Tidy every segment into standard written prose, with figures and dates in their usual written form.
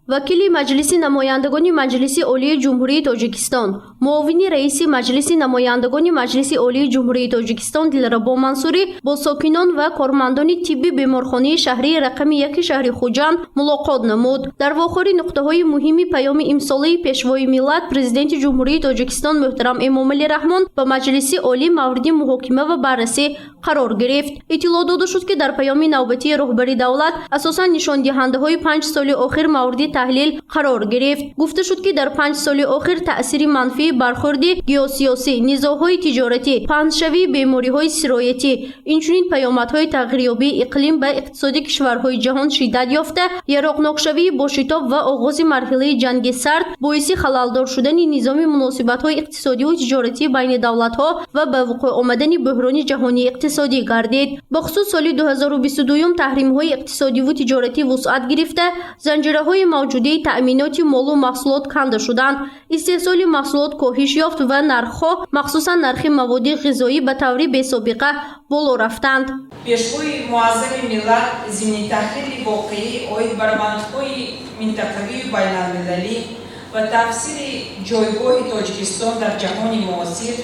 Вакили Маҷлиси намояндагони Маҷлиси Олии Ҷумҳурии Тоҷикистон, муовини раиси Маҷлиси намояндагони Маҷлиси Олии Ҷумҳурии Тоҷикистон Дилрабо Мансурӣ бо сокинон ва кормандони тибби беморхонаи шаҳрии рақами 1 шаҳри Хуҷанд мулоқот намуд. Дар вохӯрӣ нуқтаҳои муҳими паёми имсолаи Пешвои миллат, Президенти Ҷумҳурии Тоҷикистон муҳтарам Эмомалӣ Раҳмон ба Маҷлиси Олӣ мавриди муҳокима ва баррасӣ қарор гирифт. Иттилоъ дода шуд, ки дар паёми навбатии роҳбари давлат асосан нишондиҳандаҳои 5 соли охир мавриди таҳлил қарор гирифт. Гуфта шуд, ки дар 5 соли охир таъсири манфии бархӯрди геосиёсӣ, низоъҳои тиҷоратӣ, паҳншавии бемориҳои сироятӣ, инчунин паёмадҳои тағйирёбии иқлим ба иқтисоди кишварҳои ҷаҳон шиддат ёфта, яроқнокшавии бошитоб ва оғози марҳилаи ҷанги сард боиси халалдор шудани низоми муносибатҳои иқтисодиву тиҷоратии байни давлатҳо ва ба вуқӯъ омадани бӯҳрони ҷаҳонии иқтисодӣ гардид. Бахусус соли 2022 таҳримҳои иқтисодиву тиҷоратӣ вусъат гирифта, занҷираҳои мавҷудии таъминоти молу маҳсулот канда шуданд, истеҳсоли маҳсулот коҳиш ёфт ва нархҳо, махсусан нархи маводи ғизоӣ, ба таври бесобиқа боло рафтанд. Пешвои муаззами миллат зимни таҳлили воқеӣ оид ба равандҳои минтақавию байналмилалӣ ва тафсири ҷойгоҳи Тоҷикистон дар ҷаҳони муосир,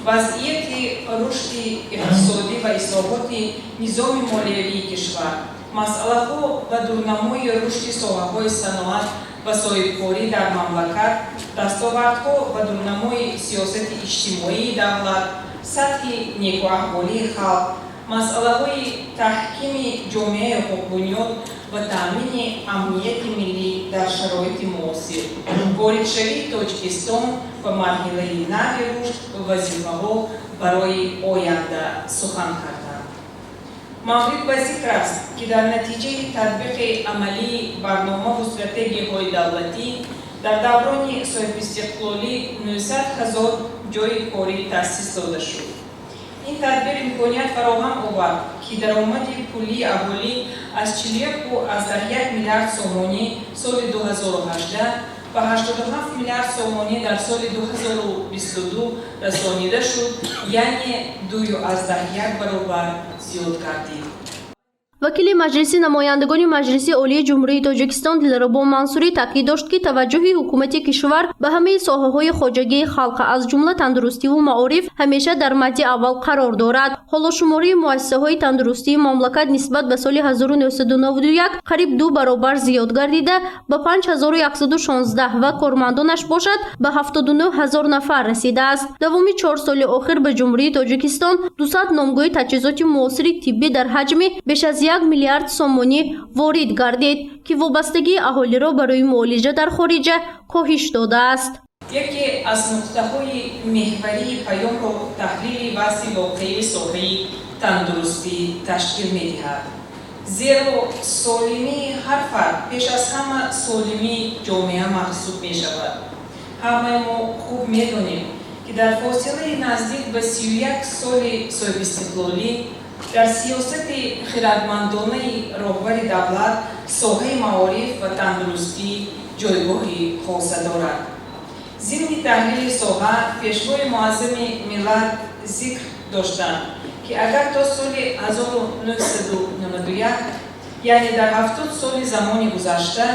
вазъияти рушди иқтисодӣ ва ислоҳоти низоми молиявии кишвар, масъалаҳо ва дурнамои рушди соҳаҳои саноат ва соҳибкорӣ дар мамлакат, дастовардҳо ва дурнамои сиёсати иҷтимоии давлат, сатҳи некуаҳволии халқ, масъалаҳои таҳкими ҷомеаи ҳуқуқбунёд ва таъмини амнияти миллӣ дар шароити муосир, воридшавии Тоҷикистон ба марҳилаи нави рушд ва вазифаҳо барои оянда сухан карданд. Маврид ба зикр аст, ки дар натиҷаи татбиқи амалии барномаву стратегияҳои давлатӣ дар даврони соҳибистиқлолӣ 900 ҳазор ҷойи корӣ таъсис дода шуд. Ин тадбир имконият фароҳам овард, ки даромади пулии аҳолӣ аз 41,1 миллиард сомонӣ соли 2018 ба 87 миллиард сомонӣ дар соли 2022 расонида шуд, яъне 2,1 баробар зиёд гардид. Вакили Маҷлиси намояндагони Маҷлиси Олии Ҷумҳурии Тоҷикистон Дилрабо Мансурӣ таъкид дошт, ки таваҷҷӯҳи ҳукумати кишвар ба ҳамаи соҳаҳои хоҷагии халқ, аз ҷумла тандурустиву маориф, ҳамеша дар мадди аввал қарор дорад. Ҳоло шумораи муассисаҳои тандурустии мамлакат нисбат ба соли 1991 қариб ду баробар зиёд гардида, ба 5116 ва кормандонаш бошад, ба 79 ҳазор нафар расидааст. Давоми 4 соли охир ба Ҷумҳурии Тоҷикистон 200 номгӯи таҷҳизоти муосири тиббӣ дар ҳаҷми беш аз 1 миллиард сомонӣ ворид гардид, ки вобастагии аҳолиро барои муолиҷа дар хориҷа коҳиш додааст. Яке аз нуқтаҳои меҳварии паёмро таҳлили вазъи воқеии соҳаи тандурустӣ ташкил медиҳад, зеро солимии ҳар фард пеш аз ҳама солимии ҷомеа маҳсуб мешавад. Ҳамаи мо хуб медонем, ки дар фосилаи наздик ба 31 соли соҳибистиқлолӣ дар сиёсати хирадмандонаи роҳбари давлат соҳаи маориф ва тандурустӣ ҷойгоҳи хоса дорад. Зимни таҳлили соҳа Пешвои муаззами миллат зикр доштанд, ки агар то соли 1991, яъне дар 70 соли замони гузашта,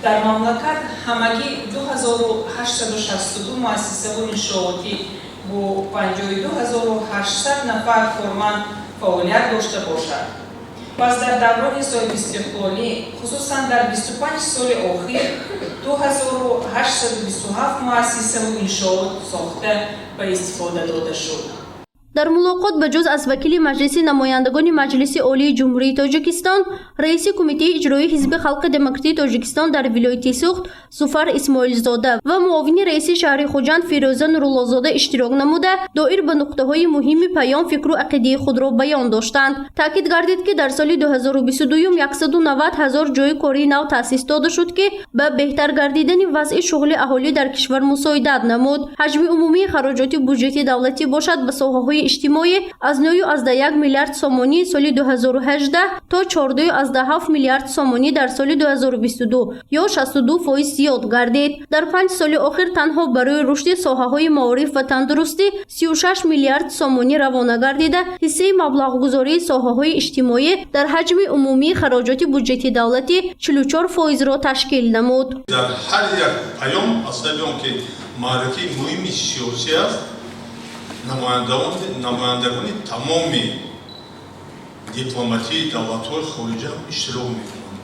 дар мамлакат ҳамагӣ 2862 муассисаву иншоотӣ бо 52 800 нафар корманд фаъолият дошта бошад, пас дар даврони соҳибистиқлолӣ, хусусан дар 25 соли охир, 2827 муассисаву иншоот сохта ба истифода дода шуд. Дар мулоқот ба ҷуз аз вакили Маҷлиси намояндагони Маҷлиси Олии Ҷумҳурии Тоҷикистон, раиси Кумитаи иҷроии Ҳизби Халқи Демократии Тоҷикистон дар вилояти Суғд Зуфар Исмоилзода ва муовини раиси шаҳри Хуҷанд Фирӯза Нуруллозода иштирок намуда, доир ба нуқтаҳои муҳими паём фикру ақидаи худро баён доштанд. Таъкид гардид, ки дар соли 2022 190 ҳазор ҷойи кории нав таъсис дода шуд, ки ба беҳтар гардидани вазъи шуғли аҳолӣ дар кишвар мусоидат намуд. Ҳаҷми умумии хароҷоти буҷети давлатӣ бошад, ба соҳаҳои Иҷтимоӣ аз 9,1 миллиард сомонӣ соли 2018 то 4,7 миллиард сомонӣ дар соли 2022 ё 62% зиёд гардид. Дар 5 соли охир танҳо барои рушди соҳаҳои маориф ва тандурустӣ 36 миллиард сомонӣ равона гардида, ҳиссаи маблағгузории соҳаҳои иҷтимоӣ дар ҳаҷми умумии хароҷоти буҷети давлатӣ 44 фоизро ташкил намуд. Дар ҳар як паём, аз сабаби он ки маъракаи муҳими сиёсӣ аст, намояндагони тамоми дипломатии давлатҳои хориҷа ҳам иштирок мекунанд.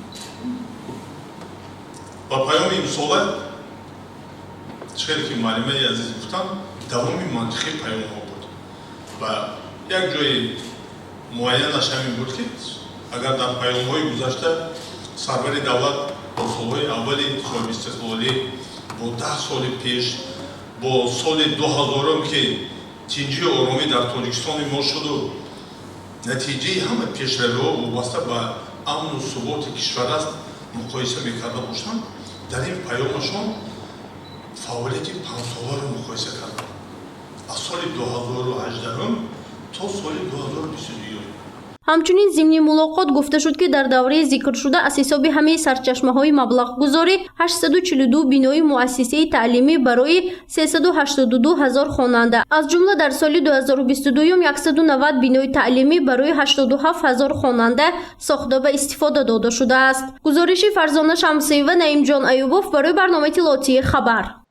Ва паёми имсола, чӣ хеле ки муаллимаи азиз гуфтанд, давоми мантиқии паёмҳо буд ва як ҷои муайянаш ҳамин буд, ки агар дар паёмҳои гузашта сарвари давлат бо солҳои аввали соҳибистиқлолӣ, бо 10 соли пеш, бо соли 2000-ум, ки тинҷию оромӣ дар Тоҷикистони мо шуду натиҷаи ҳама пешравиҳо вобаста ба амну суботи кишвар аст, муқоиса мекарда бошанд, дар ин паёмашон фаъолияти 5-соларо муқоиса карданд, аз соли 2018-ум то соли 2022. Ҳамчунин зимни мулоқот гуфта шуд, ки дар давраи зикршуда аз ҳисоби ҳамаи сарчашмаҳои маблағгузорӣ 842 бинои муассисаи таълимӣ барои 382 ҳазор хонанда, аз ҷумла дар соли 2022 190 бинои таълимӣ барои 87 ҳазор хонанда сохта ба истифода дода шудааст. Гузориши Фарзона Шамсиева, Наимҷон Аюбов барои барномаи иттилоотии «Хабар».